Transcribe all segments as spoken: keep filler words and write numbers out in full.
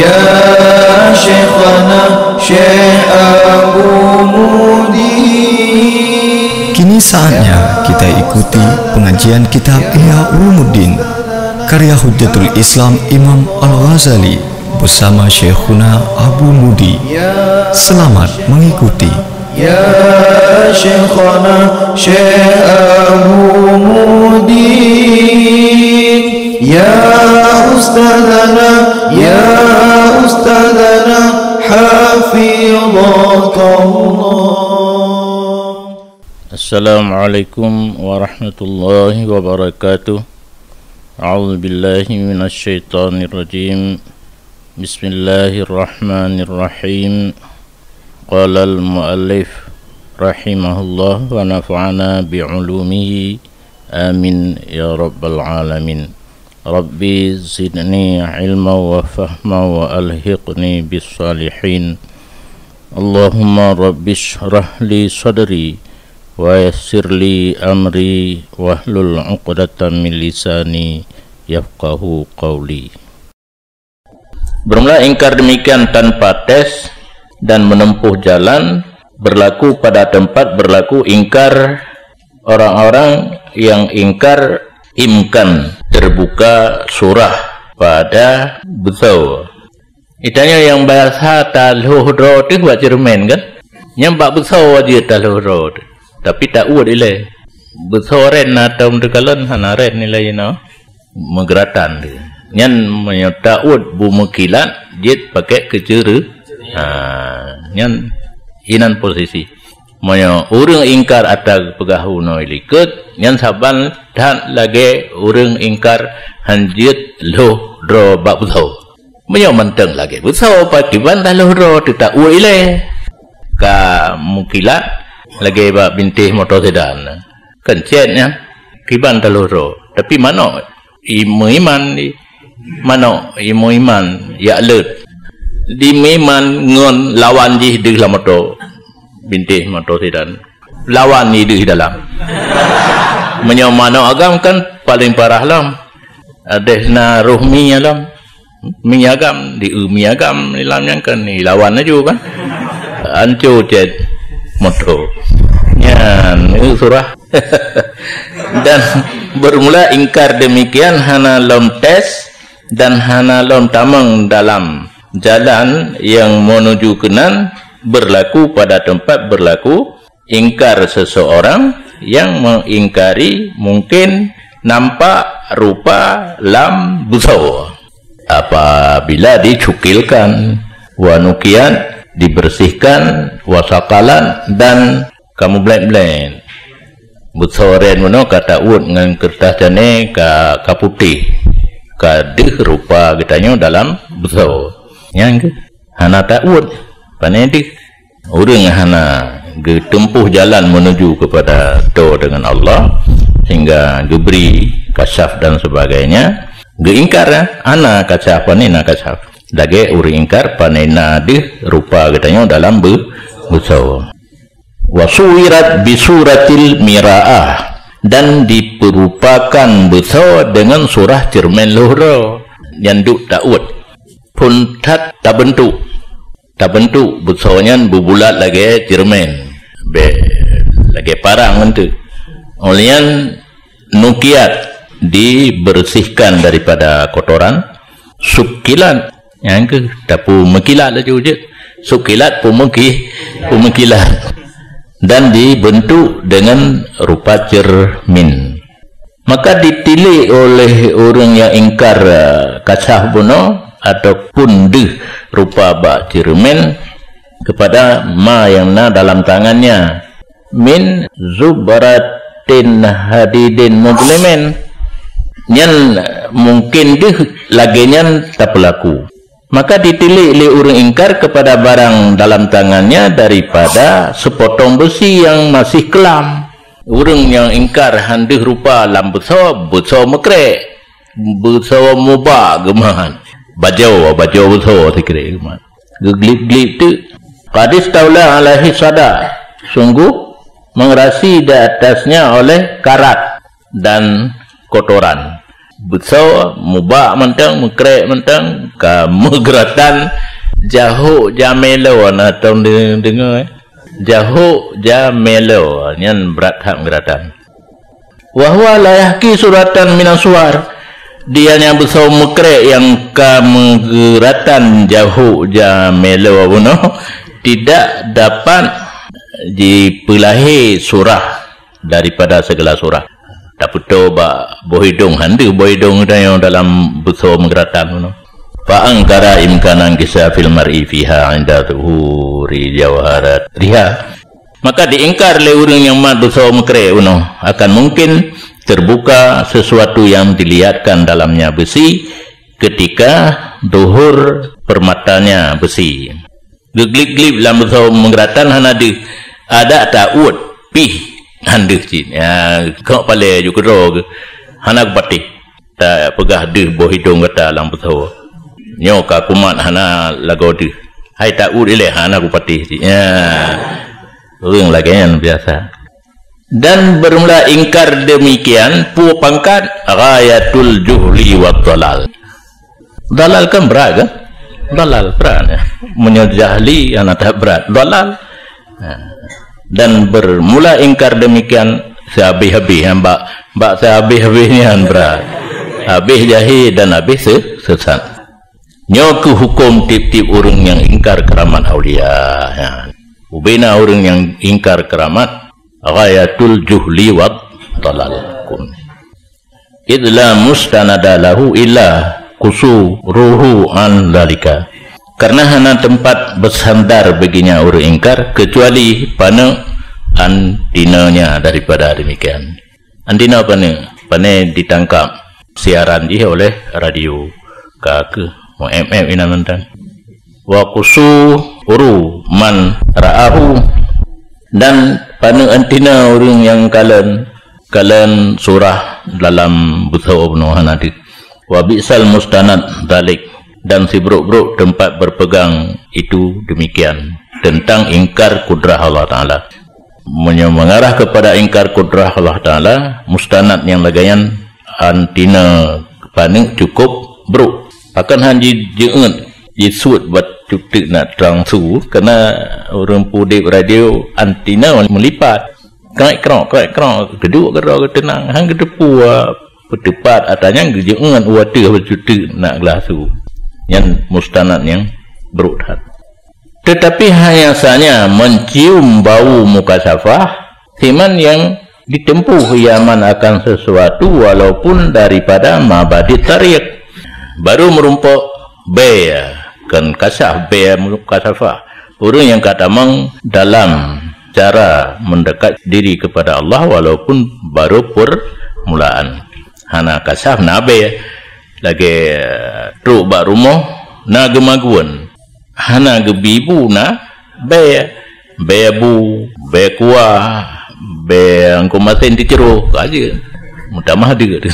Ya Syekhana Syekh Abu Mudi. Kini saatnya kita ikuti pengajian kitab Ihya Ulumuddin karya Hujjatul Islam Imam Al-Ghazali bersama Syekhuna Abu Mudi. Selamat mengikuti. Ya Syekhana Syekh Abu Mudi. Ya Ustadzana, ya Ustadzana, hafizakallah. Assalamualaikum warahmatullahi wabarakatuh. A'udzubillahi minasyaitonirrajim. Bismillahirrahmanirrahim. Qalal muallif rahimahullah wa nafa'ana bi ulumihi. Amin ya rabbal alamin. Rabbi zidni ilma wa fahma wa alhiqni bis salihin. Allahumma rabbi shrah li sadri wa yassir li amri wahlul uqdatam min lisani yafqahu qawli. Bermula ingkar demikian tanpa tes dan menempuh jalan berlaku pada tempat berlaku ingkar orang-orang yang ingkar imkan terbuka surah pada beutsoe. Itanyoe nyang biasa talhoh droe teuh bak ceureumen kan? Nyang bak beutsoe jeuet talhoh droe teuh. Tapi ta uet ilée. Beutsoe ren na tom teukalon hana ren ilée inoe. Meugeuratan teuh. Nyan meunyoe ta uet bu meukilat jeuet pakai keuceureu. Ha, nyan inan posisi. Meunyoe ureuëng ingkar ata geupeugah unoe likot, nyan saban that lagée ureuëng ingkar han jeuet lhoh droe bak beutsoe. Meunyoe mantong lagée beutsoe, pakiban talhoh droe teuh ta uet ilée. Ka meukilat lagée bak bintéh moto sedan. Kan cét nyan, kiban talhoh droe. Tapi manök i meuiman di manök i meuiman yak let. Di meuiman ngon lawan jih deuh lam moto, bintéh moto sedan. Lawan jih deuh dalam. Meunyoe manök agam kan paléng parah lom. Adeh na roh mi lom. Mi agam, di mi agam di lam nyan kan dilawan laju kan. Anco cét moto. Nyan surah. Dan bermula ingkar demikian hana lom tes dan hana lom tamong dalam jalan yang menuju keunan berlaku pada tempat berlaku ingkar seseorang yang mengingkari mungkin nampak rupa lam beutsoe. Apabila dicukilkan, wa nukiat, dibersihkan, wa sakalat, dan kamu blét-blét. Beutsoe ren meunoe ka ta uet ngon keureutah cane ka, ka putéh, ka deuh rupa geutanyoe dalam beutsoe. Nyan keuh hana ta uet, pane deuh. Ureuëng hana geuteumpuh jalan menuju kepada toe dengan Allah, sehingga geubri kasyaf dan sebagainya, geuingkar, hana kasyaf, pane na kasyaf. Lagée ureuëng ingkar pane na deuh rupa geutanyoe dalam beu-, beutsoe. Wa suwirat bi suratil miraah, dan diperupakan beutsoe dengan surah ceureumen lhoh droe. Nyan duek ta uet. Phon that tabeuntuk. Tabeuntuk beutsoe nyan beubulat lagée ceureumen. Bék lagée parang eunteuk. Óh lheueh nyan nukiat, dibersihkan daripada kotoran. Sukilat, nyan keuh tapeumeukilat laju jeuet. Sukilat peumeuki-, peumeukilat. Dan dibentuk dengan rupa cermin. Maka ditilik oleh ureuëng nyang ingkar, eh, kasyaf bunoe ataupun deuh rupa bak ceureumen kepada ma nyang na dalam tangannya, min zubratin hadidin muzlimin. Nyan mungkin deuh lagée nyan tapeulaku. Maka ditilik lé ureuëng ingkar kepada barang dalam tangannya daripada sepotong beusi nyang masih keulam. Ureuëng nyang ingkar han deuh rupa lam beutsoe, beutsoe meukrek, beutsoe muba geumat. Bajoe, bajoe beutsoe sikrek geumat. Geuglip-glip teuk. Qad istaula alaihi sada, sungguh mengerasi di atasnya oleh karat dan kotoran. Beusoe, mubak mantong, meukrek mantong, ka meugeuratan, jahok jamelo na tong de-, deungoe, eh. Jahok jamelo, nyan brat that meugeuratan. Wa huwa la yahki suratan minas suwar. Dia nyang beusoe meukrek nyang ka meugeuratan jahok jamelo bunoe tidak dapat jipeulahé surah daripada segala surah. Tapeutoe bak boh idong, han deuh boh idong tanyoe dalam beusoe meugeuratan bunoe. Fa angkara imkanan kisafil mar'i fiha inda zuhuri jawharatiha. Maka diingkar lé ureuëng nyang mat beusoe meukrek bunoe akan mungkin terbuka sesuatu yang dilihatkan dalamnya besi ketika zuhur permatanya besi. Geugléb-gléb lam beusoe meugeuratan hana deuh, adak ta-uet pih han deuh cit. Ya, kok palée ju keudroe geuh, hana kupatéh. Tapeugah deuh boh idong gata lam beusoe. Nyoe ka kumat hana lagoe deuh. Hai ta-uet ilée hana kupatéh cit. Ya. Ureuëng lagée nyan biasa. Dan bermula ingkar demikian, peue pangkat ghayatul juhli wa dhalal. Dhalal kan brat kan? Dhalal brat. Meunyoe jahli hana that brat. Dhalal. Ha. Dan bermula ingkar demikian sehabis-habis, ha, bak, bak sehabis-habis nyan brat. Habis jahil dan habis se-, sesat. Nyoe keuh huköm tieb-tieb ureuëng nyang ingkar keuramat aulia. Ha. Ubena ureuëng nyang ingkar keuramat ghayatul juhli wa dhalal. Idh la mustanada lahu illa qusuruhu an dzalika. Karena hana tempat bersandar baginya ureuëng ingkar kecuali paneuk antinanya daripada demikian. Antina paneuk, paneuk ditangkap siaran jih oleh radio ka keuh mu-em-em inan mantong. Wa qusuru man ra'ahu, dan paneuk antina ureuëng nyang kalon, kalon surah dalam beusoe bunoe hana deuh. Wa bi'sal mustanad dzalik, dan sibrok-brok tempat berpegang itu demikian tentang ingkar kudrah Allah Taala. Meunyoe mengarah kepada ingkar kudrah Allah Taala, mustanad nyang lagée nyan antina paneuk cukup brok. Pakon han ji-, jeuet jisuet bak cuteuk na trang su, karena ureuëng peudeb radio antina meulipat. Krek-krok, krek-krok, geuduek keudroe geuteunang, han geuteupeue peuteupat, atra nyan geujeuet u ateueh bak cuteuk na glah su. Nyan mustanad nyang brok that. Tetapi hanya saja mencium bau mukasyafah, siman yang ditempuh iaman akan sesuatu walaupun daripada mabadi tariq. Baru meurumpok bée, kon kasyaf, bée mukasyafah. Ureuëng nyang ka tamong dalam cara mendekat diri kepada Allah walaupun baru permulaan. Hana kasyaf na bée, lagée trok bak rumoh na geumagun. Hana geubi bu na bée, bée bu, bée kuah, bée angkô masen teucroh, ka jeuet. Meutamah deuek.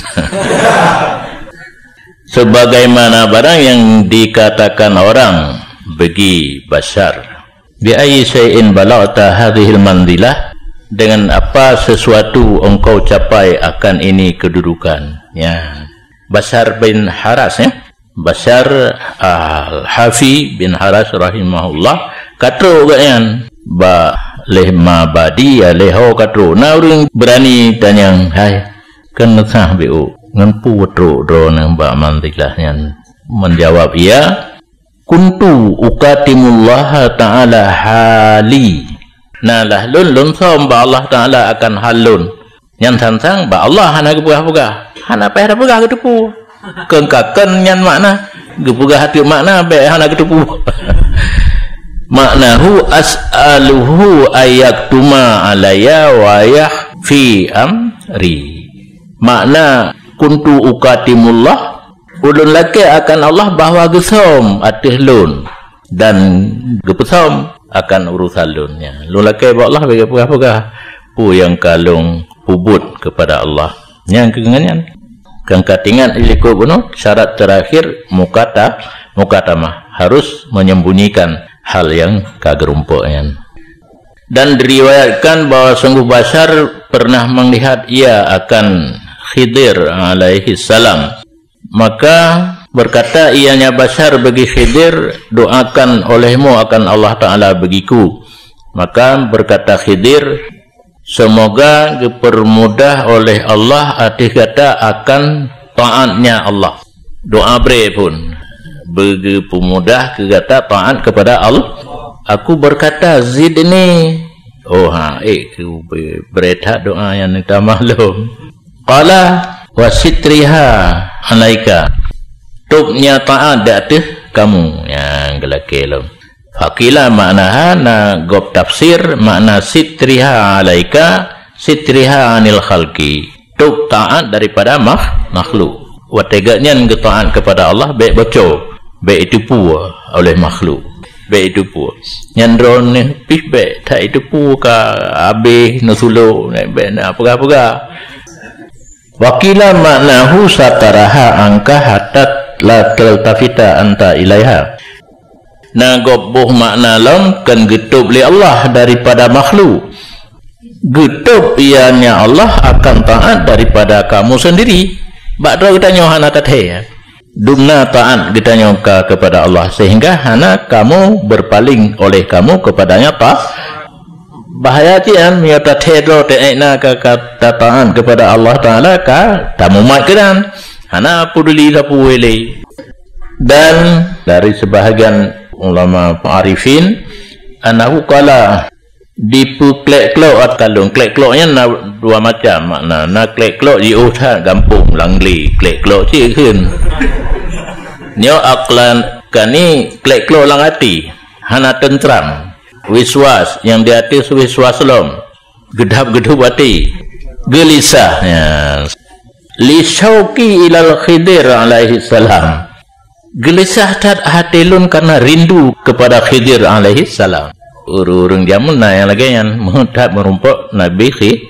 Sebagaimana barang yang dikatakan orang bagi Basyar, "Bi ayyi syai'in balaghta hadzihil manzilah?" Dengan apa sesuatu engkau capai akan ini kedudukan? Ya. Basyar bin Haras, ya. Basyar Al-Hafi bin Haras rahimahullah, ka trok gobnyan bak lheueh mabadi, ya, lheueh ho ka trok. Na ureuëng beurani tanyong, "Hai, keuneuk sah B O, ngon peue trok droeneueh bak manzilah nyan?" Menjawab ia, "Kuntu uqatimullaha ta'ala hali." Nah, lah lôn, lôn som bak Allah Taala akan hal lôn. Nyan sang-sang bak Allah hana geupeugah-peugah. Hana payah tapeugah geuteupeue. Kon ka kon nyan makna. Geupeugah ateueh makna bék hana geuteupeue. Maknahu as'aluhu ayaktuma alayya wa yakhfi amri. Makna kuntu uqatimullah, ulôn lakée akan Allah bahwa geusom ateueh lôn dan geupeusom akan urusan lôn nyan. Lôn lakée bak Allah bék geupeugah-peugah peue nyang ka lôn peubuet keupada Allah. Nyang keu nyan, nyang ka teuingat di likot bunoe, syarat terakhir mukata-, mukatamah, harus menyembunyikan hal nyang ka geurumpok nyan. Dan diriwayatkan bahwa sungguh Basyar pernah melihat ia akan Khidir alaihi salam. Maka berkata ianya Basyar bagi Khidir, "Doakan olehmu akan Allah Ta'ala bagiku." Maka berkata Khidir, "Semoga geupeurmudah oleh Allah ateueh gata akan taatnya Allah." Doa bré phon. Beugeupeumudah keu gata taat kepada Allah. Aku berkata, "Zidni." Oh, ha, eh, keu bré that doa nyang tamah lom. Qala, "Wa sitriha alaika." Tôb nya taat di ateueh kamu. Nyang geulakée lom. Faqila maknaha, na gob tafsir, makna sitriha alaika, sitriha anil khalqi. Tôb taat daripada makh-, makhluk. Watée geuhnyan geutaat kepada Allah, bék bocor, bék jiteupeue oleh makhluk. Bék jiteupeue. Nyan droeneuh pih bék that jiteupeue ka habéh neusulo, bék na peugah-peugah. Wa qila ma'nahu sataraha anka hatta la taltafita anta ilaiha. Na gob boh makna lom, kon geutôb lé Allah daripada makhluk. Geutôb ianya Allah akan taat daripada kamu sendiri. Bak droe geutanyoe hana tathée. Dumna taat geutanyoe ka kepada Allah, sehingga hana kamu berpaling oleh kamu kepadanya ta-, bahaya cit nyan, meunyoe tathée droe teuék na ka, ka tataat kepada Allah Ta'ala ka tamumat keunan. Hana peuduli sapeue lé. Dan dari sebahagian ulama arifin, annahu qala, dipeuklek-klok ata lôn. Klek-klok nyan na dua macam makna. Na klek-klok jiôh that gampông, langglé. Klek-klok cit kheun. Nyoe aqlan kani klek-klok lam até. Hana teuntram. Wiswas, nyang di ateueh wiswas lom. Geudhab-geudhub até. Geulisah. Ya. Li syauqi ilal Khidir alaihi salam. Geulisah that até lôn karena rindu kepada Khidir alaihi salam. Ureuëng-ureuëng jameun na nyang lagée nyan, meuheuét that meurumpok Nabi Khi-,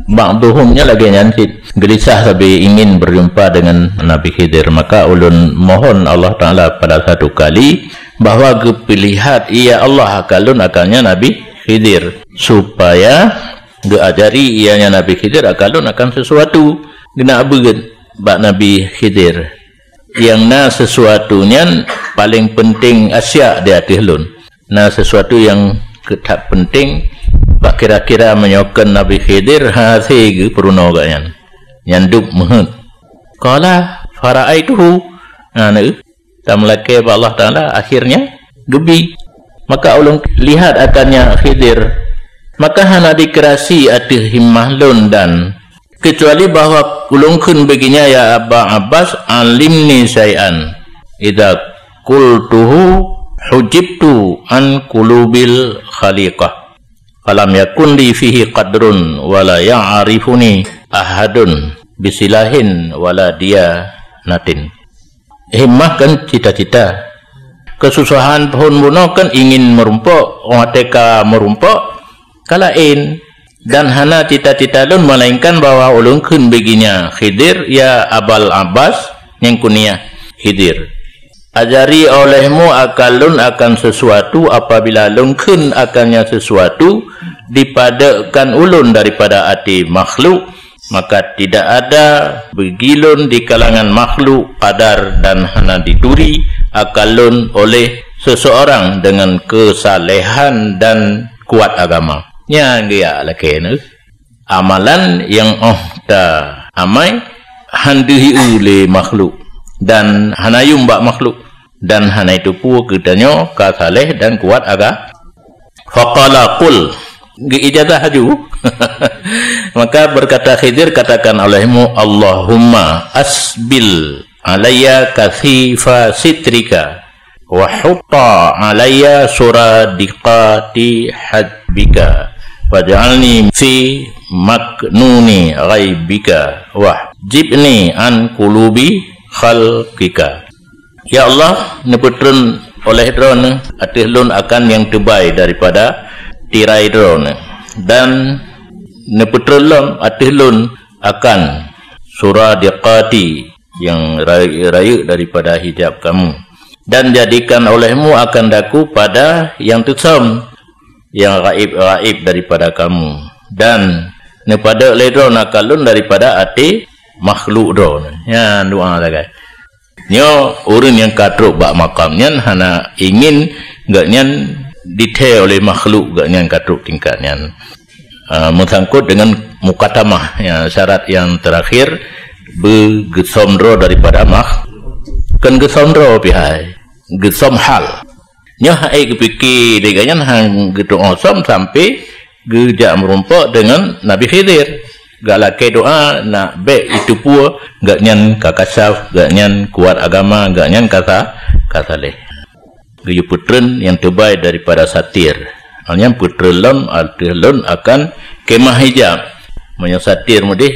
ba'duhum nyan lagée nyan cit. Geulisah sabe ingin berjumpa dengan Nabi Khidir. Maka ulôn mohon Allah Ta'ala pada satu kali bahwa geupeulihat ia Allah akan lôn akannya Nabi Khidir, supaya geuajari ianya Nabi Khidir akan lôn akan sesuatu. Geunak beuet bak Nabi Khidir. Nyang na sesuatu nyan paleng peunteng asya di ateueh lôn. Na sesuatu nyang keutat peunteng, bak kira-kira meunyoe kon Nabi Khidir hase geupeurunoe gobnyan. Nyan dub meuheuét. Qala fara'aituhu. Na, na, tameulakée bak Allah Ta'ala, akhirnya geubi. Maka ulôn lihat akannya Khidir. Maka hana dikeurasi ateueh himmah lôn dan kecuali bahwa ulôn kheun bagi nyan, "Ya Aba Abbas, alimni syai'an. Idza qultuhu hujibtu an qulubil khaliqah. Falam yakun li fihi qadrun wa la ya'rifuni ahadun bisilahin wa la diyanatin." Himmah kan cita-cita. Keususahan phon bunoe kan ingin meurumpok, watée ka meurumpok, ka laén. Dan hana cita-cita lôn melainkan bahwa ulôn kheun bagi nyan Khidir, ya Abal Abbas, nyang kuniah Khidir. Ajari olehmu akan lôn akan sesuatu, apabila lôn kheun akannya sesuatu, dipadekkan ulôn daripada até makhluk, maka tidak ada bagi lôn di kalangan makhluk qadar dan hana dituri akan lôn oleh seseorang dengan kesalehan dan kuat agama. Nyan geujak lakée neuh. Amalan nyang óh ta amai han deuh ié lé makhluk dan hana yum bak makhluk dan hana iteupeue geutanyoe ka saleh dan kuat aga-, Faqala qul, geuijazah laju. Maka berkata Khidir, "Katakan olehmu, Allahumma asbil alayya kathifa sitrika, wa hutta alayya suradiqati hajbika, waj'alni fi maknuni ghaibika, wahjibni an qulubi khalqika." Ya Allah, neupeutreun oleh Droeneuh ateueh lôn akan nyang teubai daripada tirai Droeneuh, dan neupeutreun lom ateueh lôn akan suradiqati nyang rayeuk-rayeuk daripada hijab kamu, dan jadikan olehmu akan daku pada nyang teusöm nyang gaib-gaib daripada kamu, dan neupadek lé Droeneuh akan lôn daripada até makhluk droe nyan. Nyan doa sagai. Nyoe ureuëng nyang ka trok bak makam nyan hana ingin gobnyan dithèe oleh makhluk, gobnyan ka trok tingkat nyan. Ah, meusangkot dengan mukatamah, ya, syarat yang terakhir, beugeusöm droe daripada makh-, kon geusöm droe pihai, geusöm hal. Nyoe hai geupike lé gobnyan han geutu'oh sôm sampai geujak meurumpok deungon Nabi Khidir. Geulakèe doa nak bèk jiteupeue gobnyan ka kasyaf, gobnyan kuat agama, gobnyan ka sa-, ka saleh. Geuyue peutreun nyang teubai daripada satir. Nyan peutreun lom ateueh lôn akan kemah hijab. Meunyoe satir meudeh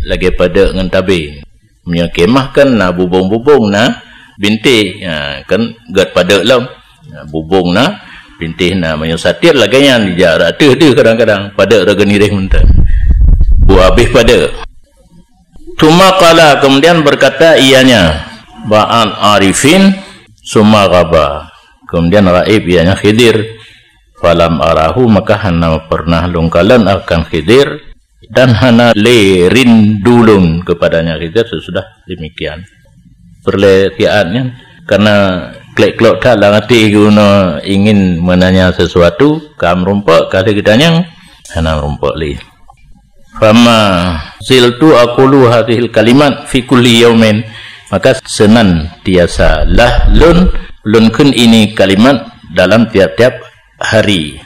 lagèe padeuek ngon tabé. Meunyoe kemah kan na bubông-bubông, na bintéh. Ha, kan gèt padeuek lom. Na bubông na, bintéh na. Meunyoe satir lagèe nyan, jak ateueh deuh kadang-kadang. Padeuek rot geuniréh mantong. Buah habéh padeuek. Tsumma qala, kemudian berkata ianya, ba'ad arifin, tsumma ghaba. Kemudian raib ianya Khidir. Falam arahu, maka hana pernah lôn kalon akan Khidir, dan hana lé rindu lôn kepadanya Khidir sesudah demikian. Peureulèe siat nyan, karena klek-klok that lam até geuno ingin menanya sesuatu, ka meurumpok, ka lheueh geutanyong, hana meurumpok lé. Fama ziltu aqulu hadzihil kalimat fi kulli yaumin, maka senantiasa lah lôn, lôn kheun ini kalimat dalam tiap-tiap hari.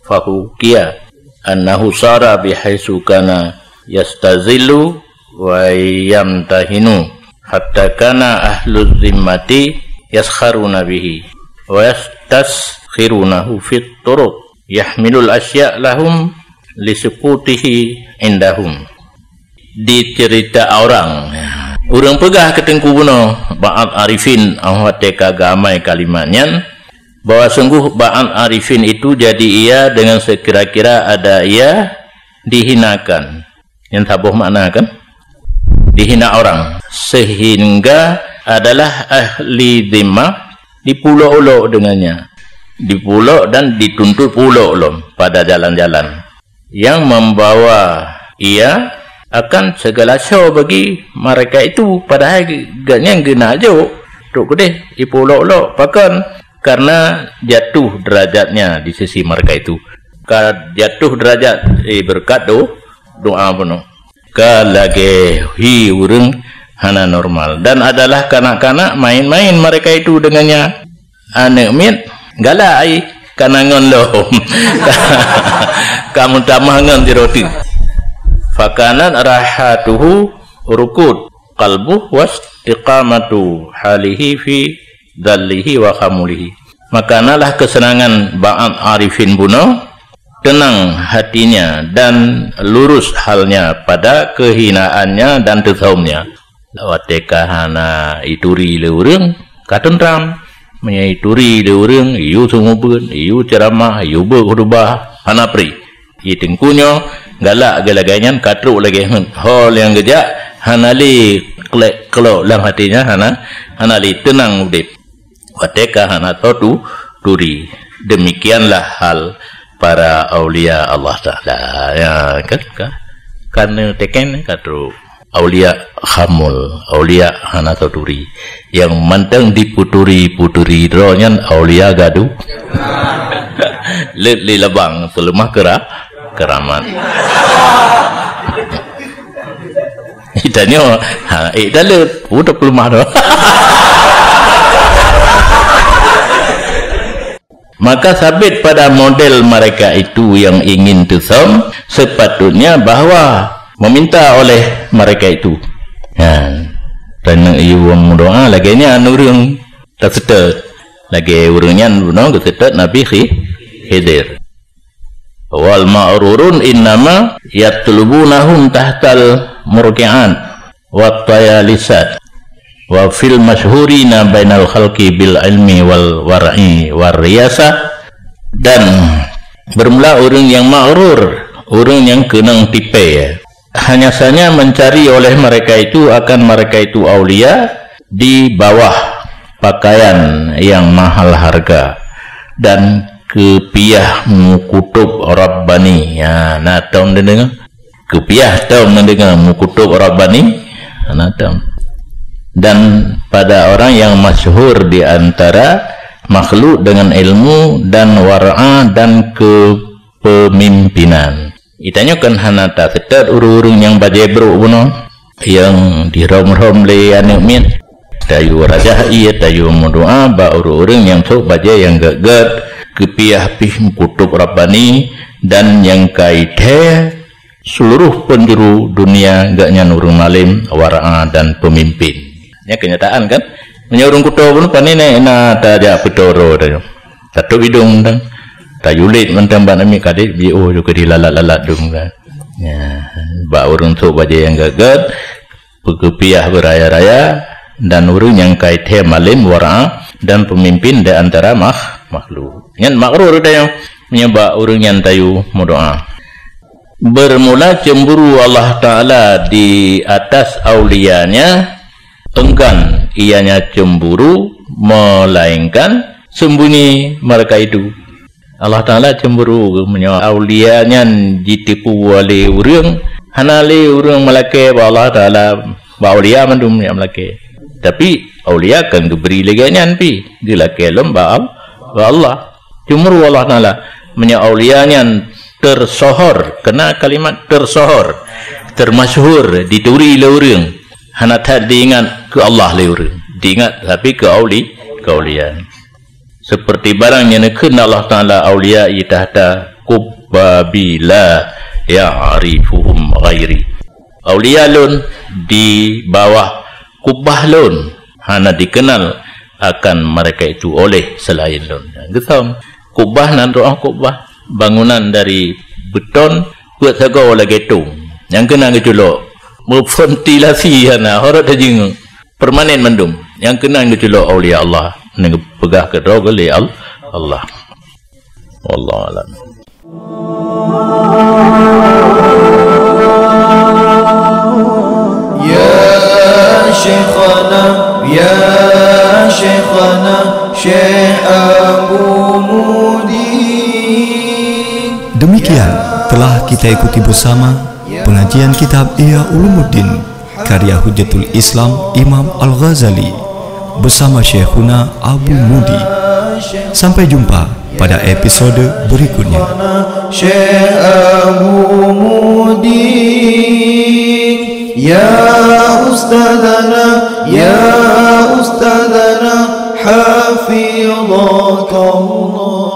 Fahukiya annahu sara bihaitsu kana yastazillu wa yamtahinu, hatta kana ahluz zimmati yaskharuna bihi wa yastasghirunahu fit turuq, yahmilul asya lahum lisukutihi indahum. Dicerita orang, ureuëng peugah keu Teungku bunoe, ba'ad arifin, watèe ka geuamai kalimat nyan, bahwa sungguh ba'ad arifin itu jadi ia dengan sekira-kira ada ia dihinakan. Nyan saboh makna kan? Dihina orang, sehingga adalah ahli zimmah dipulok-ulok dengannya, dipulok dan dituntut pulok lom pada jalan-jalan yang membawa ia akan segala show bagi mereka itu, padahai gobnyan geunak jok trok keudeh ipulok-ulok. Pakon? Karena jatuh derajatnya di sisi mereka itu. Ka jatuh derajat, eh, berkat do-, doa bunoe. Ka lagèe hi ureuëng hana normal. Dan adalah kanak-kanak main-main mereka itu dengannya. Aneuk miet galak ai, kana ngon lom. Ka meutamah ngon sidroe teuk. Fakanat rahatuhu rukud qalbuh wastiqamatu halihi fi dzallihi wa khamulihi. Maka nalah keuseunangan ba'ad arifin bunoe, tenang hatinya dan lurus halnya pada kehinaannya dan teusomnya. Watèe ka hana ituri lé ureuëng, ka teuntram. Meunyoe ituri lé ureuëng, iyue seumeubeuet, iyue ceuramah, iyue beuet khutubah, hana pri. Di teungku nyoe galak lagèe nyan, ka trok lagèe nyan. Ho nyang geujak hana lé klek-klok lam até nyan, hana, hana lé teunang udép. Watèe ka hana turi, demikianlah hal para aulia Allah Taala. Ya, kan? Ka, ka neuteken ka trok. Aulia khamul, aulia hana turi. Nyang mantong diputuri-puturi droe nyan aulia gadu. Let lé labang seuleumah kera-, keramat. Itanyoe, ha, eh, dah let, udah peulumah tu. Maka sabit pada model mereka itu yang ingin teusöm, sepatutnya bahwa meminta oleh mereka itu. Ha, tanyoe yue meudoa lagèe nyan ureuëng taseutôt. Lagèe ureuëng nyan bunoe geuseutôt Nabi Khi-, Khidir. Wal ma'rurun innama yatlubunahum tahtal murki'at wat tayalisat. Wa fil masyhurina bainal khalqi bil ilmi wal war'i war riyasah. Dan bermula ureuëng nyang ma'rur, ureuëng nyang keunong tipée. Hanya saja mencari oleh mereka itu akan mereka itu aulia di bawah pakaian yang mahal harga dan keupiah meukutob Rabbani. Ya, na tom neudeungoe? Keupiah tom neudeungoe meukutob Rabbani, Hana tam. Dan pada orang yang masyhur di antara makhluk dengan ilmu dan wara' dan kepemimpinan. Geutanyoe kan hana taseutôt ureuëng-ureuëng nyang bajée brok bunoe, nyang dirhom-rhom lé aneuëk miet. Tayue rajah ié, tayue meudoá bak ureuëng-ureuëng nyang sôk bajée nyang gét-gét, keupiah pih meukutob Rabbani, dan nyang ka ithée seuluruh peunjuru dunia, gobnyan ureuëng malem, wara' dan peumimpén. Nyan keunyataan kan? Meunyoe ureuëng kuto pun pane na tajak peutoro tayue. Tatôb idong mantong. Tayue lét mantong bak namiet kadek, jiôh ju keu dilalat-lalat dum kan. Ya, bak ureuëng sôk bajée nyang gét-gét, peukeupiah beuraya-raya, dan ureuëng nyang ka ithée malem, wara' dan peumimpén di antara makh-, makhluk. Nyan makrur tayue meunyoe bak ureuëng nyan tayue meudoá. Bermula cemburu Allah Ta'ala di atas aulia-Nya, enggan ianya cemburu, melainkan sembunyi mereka itu. Allah Ta'ala cemburu meunyoe aulia nyan jitipu lé ureuëng, hana lé ureuëng meulakée bak Allah Ta'ala, bak aulia mandum nyang meulakée. Tapi aulia kan geubri lagée nyan pih, geulakée lom bak Al-, bak Allah. Cemburu Allah Ta'ala meunyoe aulia nyan tersohor, kena kalimat tersohor, termasyhur, dituri lé ureuëng, hana that diingat keu Allah lé ureuëng, diingat tapi keu auli-, keu aulia. Seperti barang nyang neukheun Allah Ta'ala aulia tahta qubbabi la ya'rifuhum ghairi. Aulia lôn di bawah kubah lôn, hana dikenal akan mereka itu oleh selain lôn. Geusom, kubah nan roh kubah, bangunan dari beton, peuet sagoe lagée tong. Nyang keunan geuculok, meuventilasi hana, horot tajingeuk. Permanen mandum. Nyang keunan geuculok aulia Allah, nyang geupeugah keudroe lé Al-, Allah. Wallahu a'lam. Ya Syekhana, ya Syekhana, Syekh Abu Mudi. Demikian telah kita ikuti bersama pengajian kitab Ihya Ulumuddin karya Hujjatul Islam Imam Al-Ghazali bersama Syekhuna Abu Mudi. Sampai jumpa pada episode berikutnya. Syekh Abu Mudi, ya Ustadzana, ya Ustadzana, hafidhakallah.